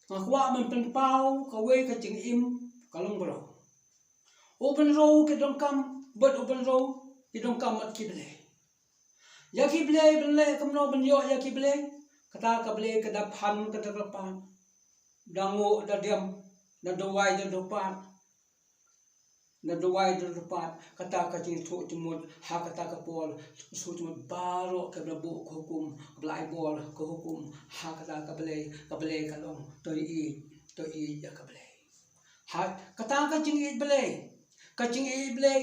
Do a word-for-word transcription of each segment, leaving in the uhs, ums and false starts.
Nga kwah ban pynpaw kawei ka jingim ka long baroh. U bynriew ki donkam bad u bynriew ki donkam bad ki blei. Ïa ki blei ban leh kumno ban ïoh ïa ki blei? Kata ka blei ka da phan ka da kyrpad, da nguh da diam, da duwai da dupad, da duwai da dupad. Kata ka jingthoh jingmut ha kata ka por, shu jingmut baroh kaba la buh ka hukum, kaba la ai bor ka hukum ha kata ka blei, ka blei ka long to ïeit, to ïeit ïa ka blei. Ha kata ka jingïeit blei, ka jingïeit blei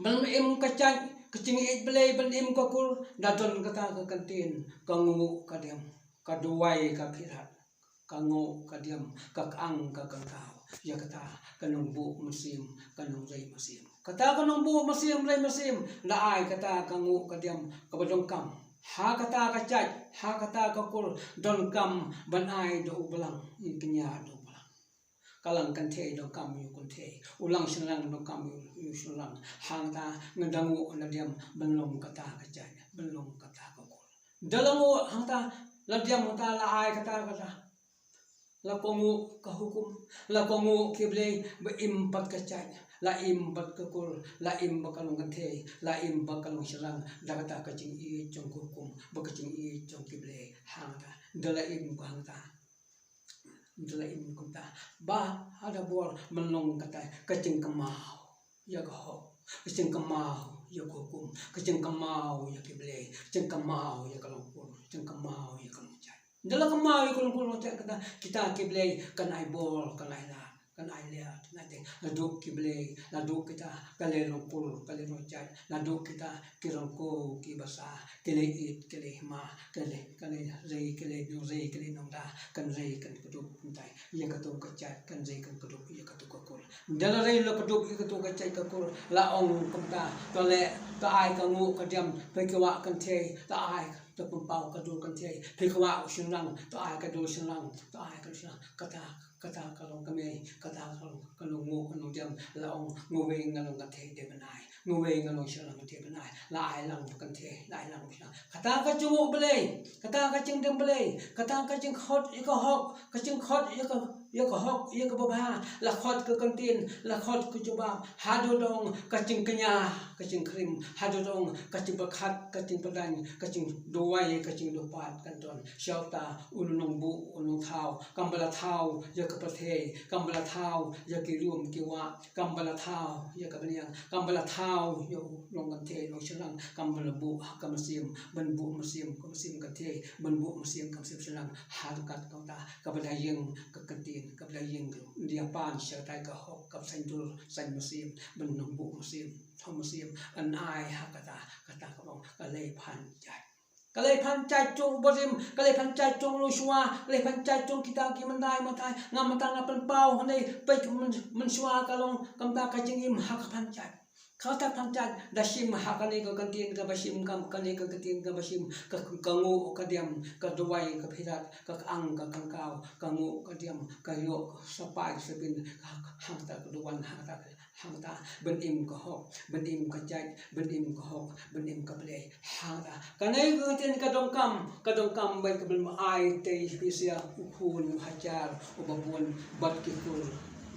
ban im ka jait, ka jingïeit blei ban im ka kur, da don kata ka kyntien ka nguh ka diam, ka duwai ka pyrkhat, ka nguh ka diam, ka kyang ka kyngkaw ïa kata ka nongbuh mynsiem, ka nongrei mynsiem. Kata ka nongbuh mynsiem rei mynsiem da ai kata ka nguh ka diam kaba donkam ha kata ka jait, ha kata ka kur, donkam ban ai da u Balang, ïa kñia da u Balang. Ka lang kynthei donkam ïa u kynthei, u lang shynrang donkam ïa u shynrang. Hangta nga da nguh nga da diam ban long kata ka jait, ban long kata ka kur. Da la nguh hangta, la diam hangta, la ai kata kata, la kohnguh ka hukum, la kohnguh ki blei, ba im pat ka jait, la im pat ka kur, la im pat ka long kynthei, la im pat ka long shynrang, da kata ka jingïeit jong ka hukum bad ka jingïeit jong ki blei. Hangta da la im ka hangta, da la im kumta, ba ha da bor ban long kata ka jingkynmaw ïa ka hok, ka jingkynmaw ïa ka hukum, ka jingkynmaw ïa ki blei, ka jingkynmaw ïa ka long kur, ka jingkynmaw ïa ka long jait. Da la kynmaw ïa ka long kur long jait kata, kita ki blei kan ai bor, kan ai lad, kan ai lad, kan ai teng. Naduh ki blei, naduh kita ka lei long kur, ka lei long jait, naduh kita ki rong ko, ki basa, ki lei ïeit, ki lei hima, ki lei, ki lei rei, ki lei nongrei, ki lei nongda, kan rei kan kdup kumta ïa kato ka jait, kan rei kan kdup ïa kato ka kur. Da la rei la kdup ïa kato ka jait ka kur, la ong kumta, to leh, to ai ka nguh ka diam, phi kwah kynthei, to ai, to pynpaw ka dur kynthei, phi kwah u shynrang, to ai ka dur shynrang, to ai ka dur shynrang. Kata, kata ka long kmie, kata ka long, ka long nguh, ka long diam, la ong, nga wei nga long kynthei dei ban ai, nga wei nga long shynrang dei ban ai, la ai lang ba kynthei, la ai lang ba shynrang. Kata ka jingnguh blei, kata ka jingdiam blei, kata ka jingkhot ïa ka hok, ka jingkhot ïa ka, ïa ka hok, ïa kaba bha, la khot ka kyntien, la khot ka jubab, haduh dong ka jingkñia, ka jingkrim, haduh dong ka jingpyrkhat, ka jingpyrdaiñ, ka jingduwai, ka jingdupad kan don. Sha uta u nongbuh, u nongthaw, kam ba la thaw ïa ka pyrthei, kam ba la thaw ïa ki lum ki wah, kam ba la thaw ïa ka bniang, kam ba la thaw ïa u long kynthei long shynrang, kam ba la buh ha ka mynsiem, ban buh mynsiem ka mynsiem kynthei, ban buh mynsiem ka mynsiem shynrang. Ha ryngkat kata kaba la ïeng ka kyntien, kaba la ïeng ka diapan sha kata ka hok, kaba saiñdur saiñ mynsiem, ban nongbuh mynsiem, thaw mynsiem, ban ai ha kata, kata ka long ka lei phan jait. Ka lei phan jait jong u barim, ka lei phan jait jong u longshuwa, ka lei phan jait jong kita ki myndai myndai. Nga mynta nga pynpaw hangne, peit myn-, mynshuwa ka long kumta ka jingim ha ka phan jait. Kata phan jait da shim ha kane ka kyntien kaba shim, ka, kane ka kyntien kaba shim, ka, ka nguh ka diam, ka duwai ka pyrkhat, ka kyang ka kyngkaw, ka nguh ka diam, ka ïoh sa pai sa pin, ka, hangta ka duwan, hangta ka hangta ban im ka hok, ban im ka jait, ban im ka hok, ban im ka blei. Hangta kane ka ktien ka donkam, ka donkam bad ka ban ai te pisa u khun u hajar u babun bad ki kur,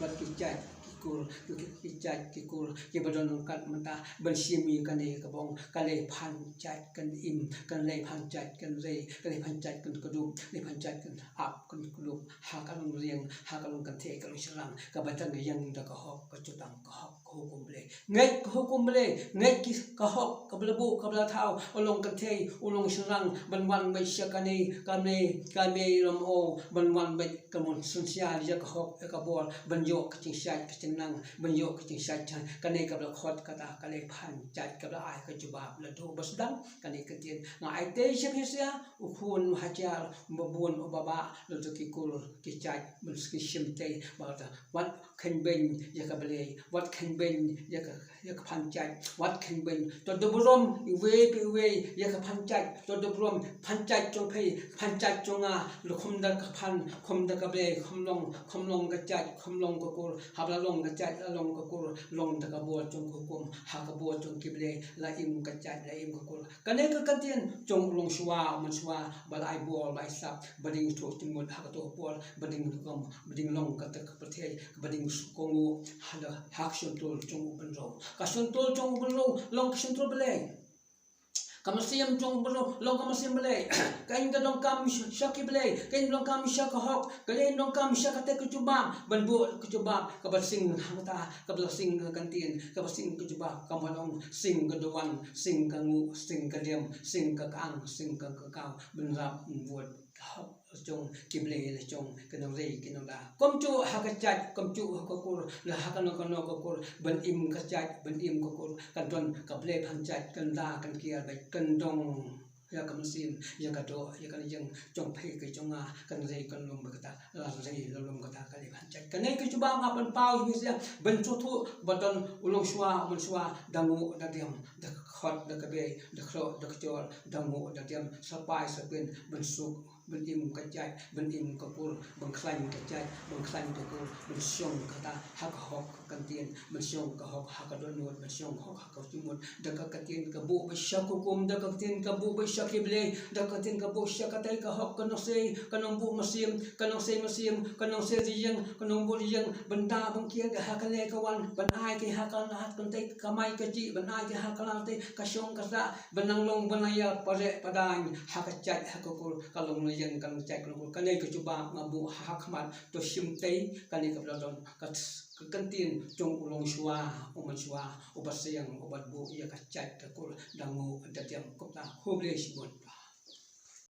bad ki jait ki kur, ki, ki, ki jait ki kur kiba don ryngkat mynta ban shim ïa kane ka bong. Ka lei phan jait kan im, ka lei phan jait kan rei, ka lei phan jait kan kdup, lei phan jait kan ap kan kdup ha ka long riang, ha ka long kynthei, ka long shynrang, kaba dang ïeng da ka hok, ka jutang ka hok, ka hukum Blei. Ngeit ka hukum Blei, ngeit ki, ka hok kaba la buh, kaba la thaw, u long kynthei, u long shynrang, ban wan beit sha kane, kane, kane lum o, ban wan beit ka mon synshar ïa ka hok, ïa ka bor, ban ïoh ka jingshait ka jingnang, ban ïoh ka jingshait jan, kane kaba la khot kata, ka lei phan jait kaba la ai ka jubab, la duh ba sdang, kane ka ktien, nga ai te sha phi sha, u khun u hajar, u babun u baba, la duh ki kur, ki jait, ban ki shim te, ba ta, wat kheiñ beiñ ïa ka Blei, wat kheiñ Beiñ ïa ka, ïa ka phan jait, wat kheiñ beiñ. To da burom iwei pa iwei ïa ka phan jait, to da burom phan jait jong phi, phan jait jong nga, la khum da ka phan, khum da ka Blei, khum long, khum long ka jait, khum long ka kur, haba la long ka jait, la long ka kur, long da ka bor jong ka hukum, ha ka bor jong ki Blei, la im ka jait, la im ka kur. Kane ka ktien jong u longshuwa, u manshuwa, ba la ai bor, ba la ai sap, ba dang ïathuh jingmut ha kato ka por, ba dang long, ba dang long kata ka pyrthei, ba dang suk kohnguh, ha la, ha ka shyntur jong u bynriew. Ka shyntur jong u bynriew long ka shyntur Blei. Ka mynsiem jong u bynriew long ka mynsiem Blei. Ka in ka donkam sha ki Blei, ka in donkam sha ka hok, ka in donkam sha kata ka jubab, ban buh ka jubab kaba sing hangta, kaba la sing ha ka ktien, kaba sing ka jubab, kaba long sing ka duwan, sing ka nguh, sing ka diam, sing ka kang, sing ka kakaw, ban rap ban bud ka hok jong ki Blei la jong ki nongrei ki nongda. Kumjuh ha ka jait, kumjuh ha ka kur, la ha kano kano ka kur, ban im ka jait, ban im ka kur, kan don ka Blei phan jait, kan da kan kiar bad kan dong ïa ka mynsiem, ïa ka doh, ïa ka ïing jong phi ka jong nga, kan rei kan lum ba kata, la rei la lum kata ka Blei phan jait. Kane ka jubab nga pynpaw ïa phi sha ban sngewthuh ba don u longshuwa, u manshuwa, da nguh, da diam, da khot, da kbei, da khroh, da kjor, da nguh, da diam, sa pai sa pyn, ban suk, ban im ka jait, ban im ka kur, ban khlaiñ ka jait, ban khlaiñ ka kur, ban shong kata ha ka hok ka ktien, ban shong ka hok ha ka dohnud, ban shong hok ha ka jingmut, da ka ktien ka buh beit sha ka hukum, da ka ktien ka buh beit sha ki Blei, da ka ktien ka buh sha katei ka hok ka nongsei, ka nongbuh mynsiem, ka nongsei mynsiem, ka nongsei ïing, ka nongbuh ïing, ban da ban kiar ha ka lei ka wan, ban ai ki ha ka lad kynthei ka kamai kajih, ban ai ki ha ka lad kynthei ka shong ka sah, ban nang long ban nang ïa pare padang ha ka jait ha ka kur, ka long na ïing ka long jait ka long kur. Kane ka jubab nga buh ha khmat, to shim tei kane kaba la don ka, ka ktien jong u longshuwa, u manshuwa, uba seng, uba buh ïa ka jait ka kur, da nguh, da diam, kumta. Khublei shibun.